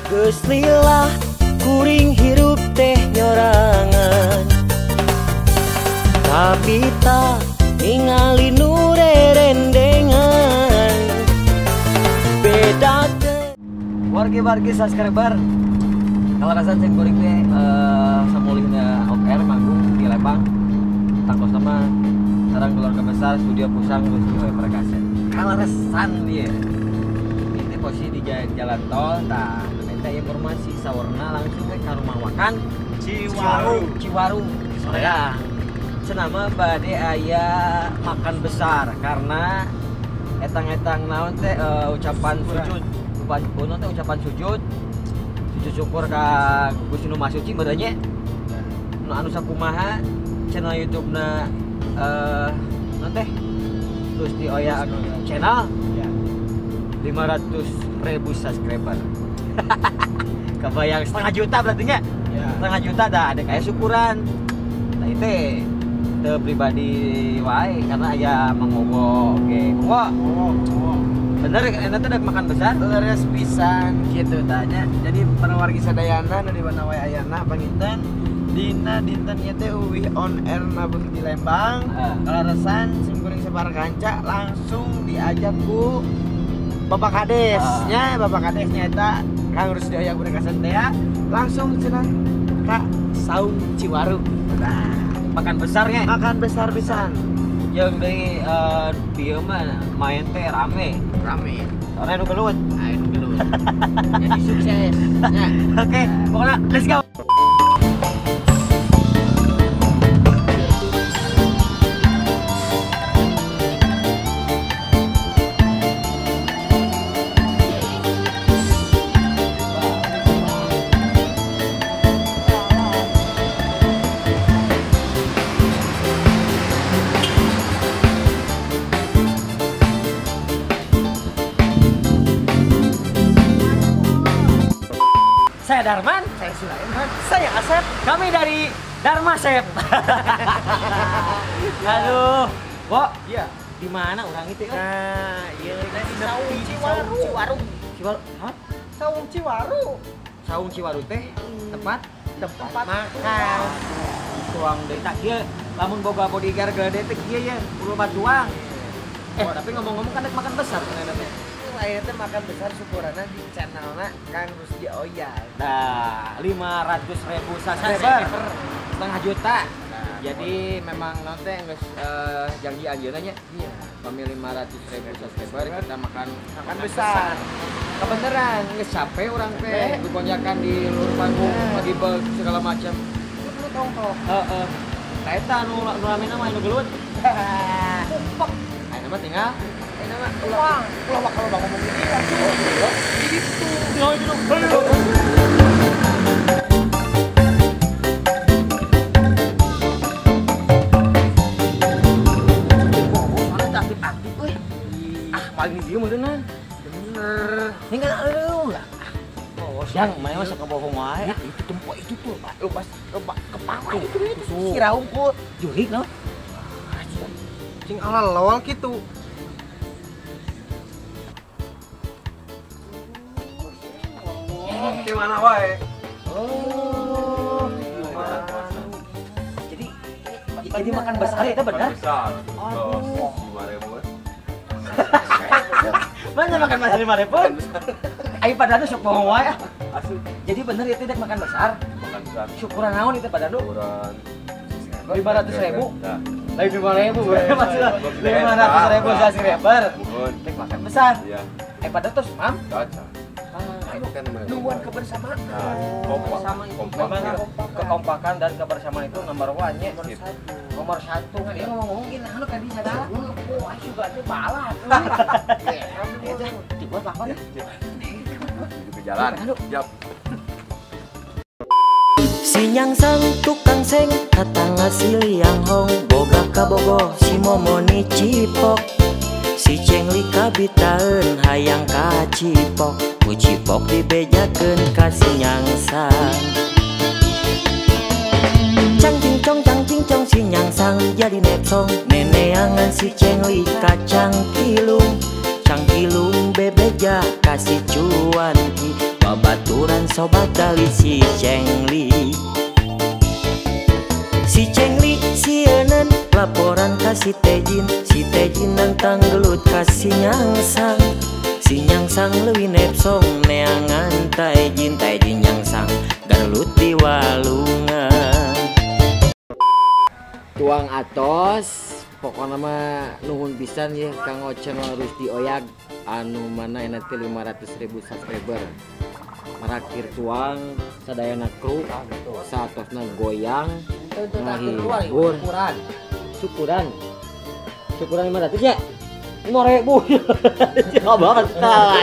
Geus lila kuring hirup teh nyorangan. Tapi tak ningali nu rerendengan. Beda teh. Wargi-wargi subscriber, kalau rasan cek goreng teh samulihna off air manggung di Lembang. Tangkos sama sarang keluarga besar studio Pusang Gusti Oya Perkasa. Kaleresan dia. Ini posisi di jalan tol, tah minta informasi sawarna langsung ke rumah makan Ciwaru. Ciwaru Soreang. Cenama bade aya makan besar karena etang-etang naon teh ucapan sujud. Ucapan teh ucapan sujud. Sujud syukur ka Gusti Nu Maha Suci meureun nya. Nu anu sakumaha channel YouTube-na naon teh Gusti Oya channel 500.000 subscriber. Kebayang setengah juta berarti nya? Ya. Setengah juta dah ada kayak syukuran. Nah itu teu pribadi wae karena aya Mang Ogo oge. Monggo. Bener eta teh makan besar? Leres pisan kitu tanya. Jadi para wargi sadayana nu di mana wae ayana panginten dina dinten ieu teh uwih on air nabung di Lembang. Kaleresan simkuring separ kanca langsung diajak ku Bapak Kades nya, Bapak Kades nya eta Kang Rusdi Oya Perkasa teh langsung cenah ka Saung Ciwaru. Nah, makan besarnya. Makan besar pisan. Yang dari dieu mah main teh rame. Rame. Soalnya nu gelut. Anu gelut. Jadi sukses. Ya. Oke, pokoknya let's go. Saya Darman, saya Sulaiman, saya Asep, kami dari Dharma Sep. Aduh, Bo, iya. Di mana orang itu? Nah, iya Saung Ciwaru. Ciwaru. Ciwaru. Hah? Saung Ciwaru. Saung Ciwaru teh tempat tempat makan. Tuang deui tak kieu, lamun boga bodyguard gede teh kieu ya, perlu batuang. Tapi ngomong-ngomong kan makan besar ternyata teh. Akhirnya makan besar syukuranna di channelna Kang Rusdi Oya. Nah, 500.000 subscriber, setengah juta. Nah, jadi memang nanti geus janji anjeunna nya. Iya. Pami 500.000 subscriber kita makan makan besar. Kebeneran geus capek urang teh digonjakan di luar panggung, lagi segala macam. Lu tongkol. Heeh. Tah eta nu ramena mah nu gelut. Pok. Ayeuna mah tinggal uang, ulah kalau bang ngomong gini langsung gitu. Mana aktif-aktif euy. Ah, paling dieu meureunna. Bener. Ini kan aduh lah. Oh, siang mana mah sok bohong wae. Itu tempo itu tuh, Pak. Lu pas kepala itu itu. Si raungkul. Jurik no. Cing ala lol kitu. Gimana wae? Oh, jadi makan besar itu benar? Besar. Oh, 5.000. Mana makan besar 5.000? Ayo padahal sok bohong wae. Asup. Jadi bener itu tidak makan besar? Makan besar. Syukuran naon itu padahal? Syukuran 500.000. Nah. Lain 5.000, maksudnya 500.000 subscriber. Mohon. Makan besar. Iya. Padahal terus mam. Caca. Nuan kebersamaan. Sama itu memang kekompakan dan kebersamaan itu nomor 1 nya. Nomor 1 kan dia ngomong gini anu kan bisa dah. Wah, juga teh balat. Ya, dibuat apa ya? Ke jalan. Siap. Sinyangsang tukang seng katanga si liang hong boga kabogoh si momoni cipok. Si cengli kabitaeun hayang kacipok, ku cipok dibejakeun ka si nyangsang. Cang cincong cang cincong si nyangsang jadi nepsong, neneangan si cengli kacang kilung. Cang kilung bebeja kasih cuanki, babaturan Syukuran sobat dali si Cengli. Si Cengli sieuneun laporan ka si Tejin. Si Tejin nantang gelut ka si Nyangsang. Si Nyangsang leuwih nepsong neangan Taejin. Taejin nyangsang garelut di walungan. Tuang atos pokokna mah nuhun pisan ye kanggo channel Rusdi Oyag anu mana enak teh 500.000 subscriber. Marakir tuang sadayana kru saatosna goyang ngahibur. Syukuran. Syukuran 500 nya. 5.000. Coba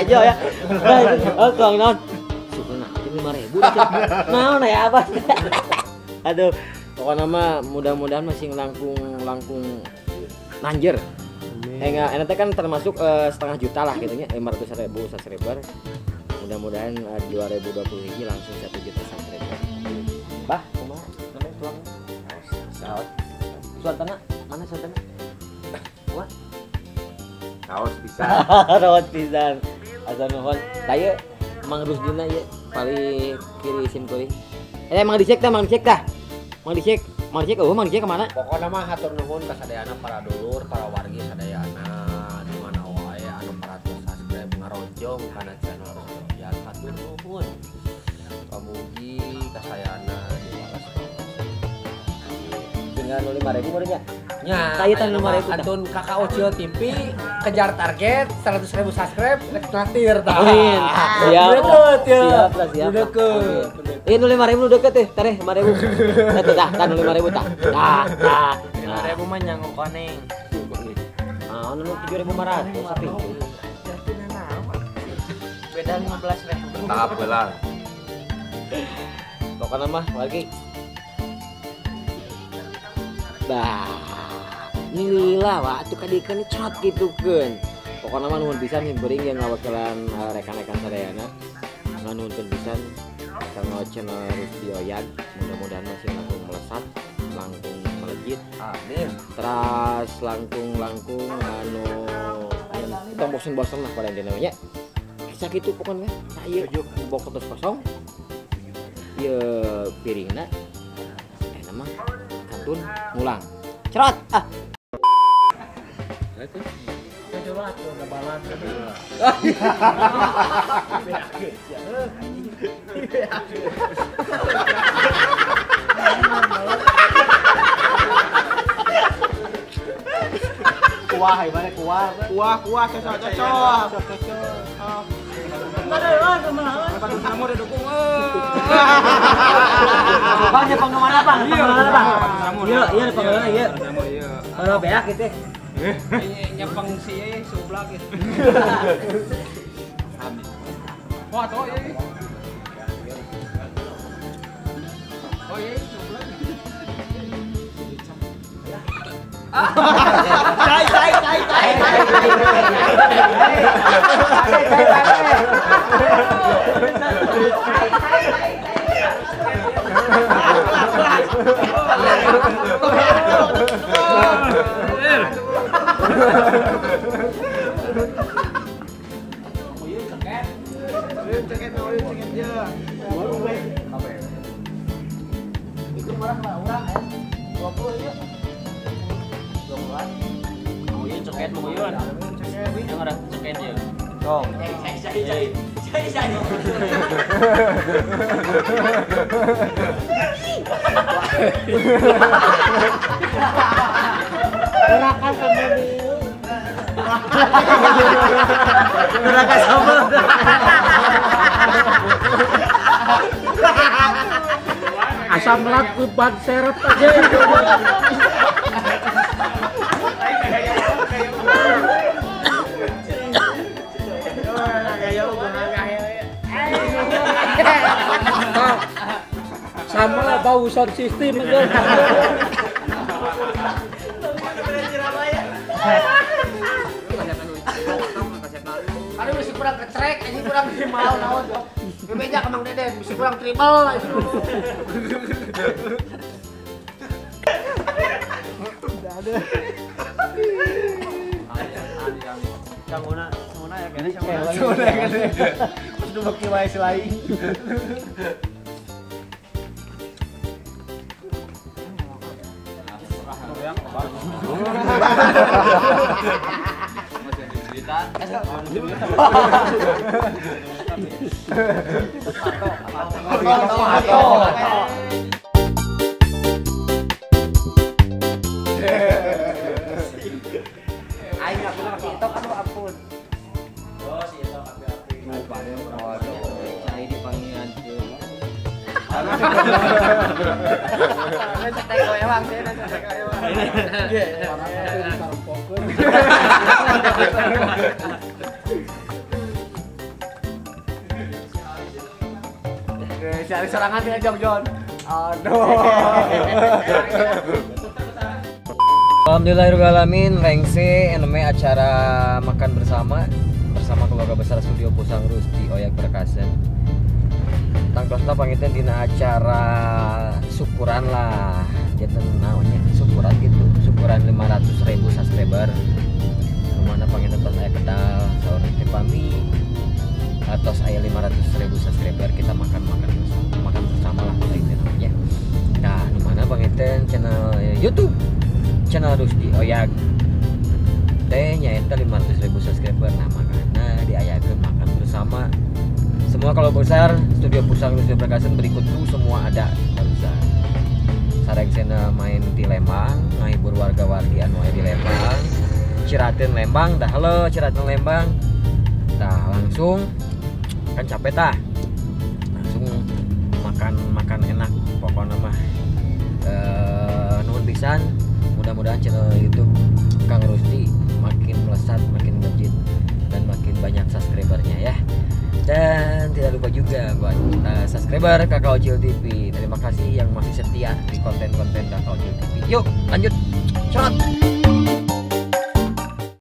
aja ya. Oh, tuang naon? Syukuran 5.000. Naon ya apa? Aduh. Pokoknya mah mudah-mudahan masih langkung nanjer. Enggak, enak kan termasuk setengah juta lah gitu nya, 500.000 subscriber. Mudah-mudahan 2020 ini langsung 1 juta subscriber. Bah, kumaha namanya tuang? Saut. Suantana, mana suantana? Kumaha? Raos pisan. Raos pisan. Asa nuhun. Tah ieu Mang Rusdina ieu paling kiri sim kuring. Mang dicek tah, Mang dicek tah. Mang dicek, oh Mang dicek kemana? Pokoknya mah hatur nuhun ka sadayana para dulur, para wargi sadayana di mana wae anu paratos subscribe ngarojong kana channel Rusdi Oyag hatur nuhun. Pamugi kasayana diwales. Tinggal 5.000 baru nya. Nya, kaitan 5.000 kantun Kakak Ocil TV kejar target 100.000 subscribe rek traktir tah. Amin. Siap. Deket ya. Siap lah, siap. Deket. 5.000 deket teh, tareh 5.000. Tah tah 5.000 tah. Tah tah. 5.000 mah nyangu koneng. Ah, anu 7.500 tapi. Beda 15.000. Tahap heula. Pokokna mah lagi. Bah. Nilila wah atuh kadikeun cot kitukeun. Pokona mah nuhun pisan sim kuring yang ngawakilan rekan-rekan sadayana. Nganuhunkeun pisan kanggo channel Rusdi Oyag, mudah-mudahan masih langkung melesat, langkung melejit. Amin. Teras langkung-langkung anu tong bosen-bosen lah pada intinya nya. Sakitu pokona mah. Tah ieu bok terus kosong. Ieu piringna eta mah kantun ngulang. Cerot ah. Kuah gimana kuah? Kuah kuah cocok cocok. Cocok. Bang, ya penggemar apa? Penggemar apa? Iya, iya penggemar iya. Kalau beak gitu. Nyepeng si sebelah gitu. Wah, tuh iya. Oh iya, sebelah. Cai cai cai cai. Itu murah lah, murah ya. 20 ya. 20-an. Mau yun ceket, mau yun. Yang ada ceket ya. Tong. Cai. Gerakan sambil. Gerakan sambil. Asam lat kupat seret aja. Sama lah bau sound system aja. Aduh masih kurang kecerek, ini kurang mau naon. Bebeja ke Mang Deden, masih kurang tribal. Udah ada. Canguna, canguna ya kayaknya canguna. Canguna ya kayaknya. Nu beki wae si lain. Aing aku mah si Itok aduh ampun. Oh si Itok api-api. Cai dipangian teu. Cari serangan ya Jong Jon. Aduh. Alhamdulillahirobbilalamin, rengse namanya acara makan bersama bersama keluarga besar Studio Pusang Rusdi Oyak Perkasen. Tangtosna panginten dina acara syukuran lah, janten naonnya syukuran gitu, syukuran 500.000 subscriber. Rumahna panginten tos aya kedal saur teh pami atos aya 500.000 subscriber, kita makan-makan bersama, makan bersama lah itu namanya. Nah, di mana panginten channel YouTube channel Rusdi Oyak teh nyaeta 500.000 subscriber. Nah, makana diayakeun makan bersama semua kalau besar Studio Pusang Rusdi Perkasen berikut tuh semua ada barusan. Sareng channel main di Lembang, ngahibur warga-wargi anu aya di Lembang, Ciraten Lembang, dah halo Ciraten Lembang. Tah langsung kan capek tah. Langsung makan enak pokoknya mah. Nuhun pisan. Mudah-mudahan channel YouTube Kang Rusdi makin melesat, makin melejit, dan makin banyak subscribernya ya. Dan tidak lupa juga buat subscriber Kakak Ocil TV. Terima kasih yang masih setia di konten-konten Kakak Ocil TV. Yuk lanjut, shot.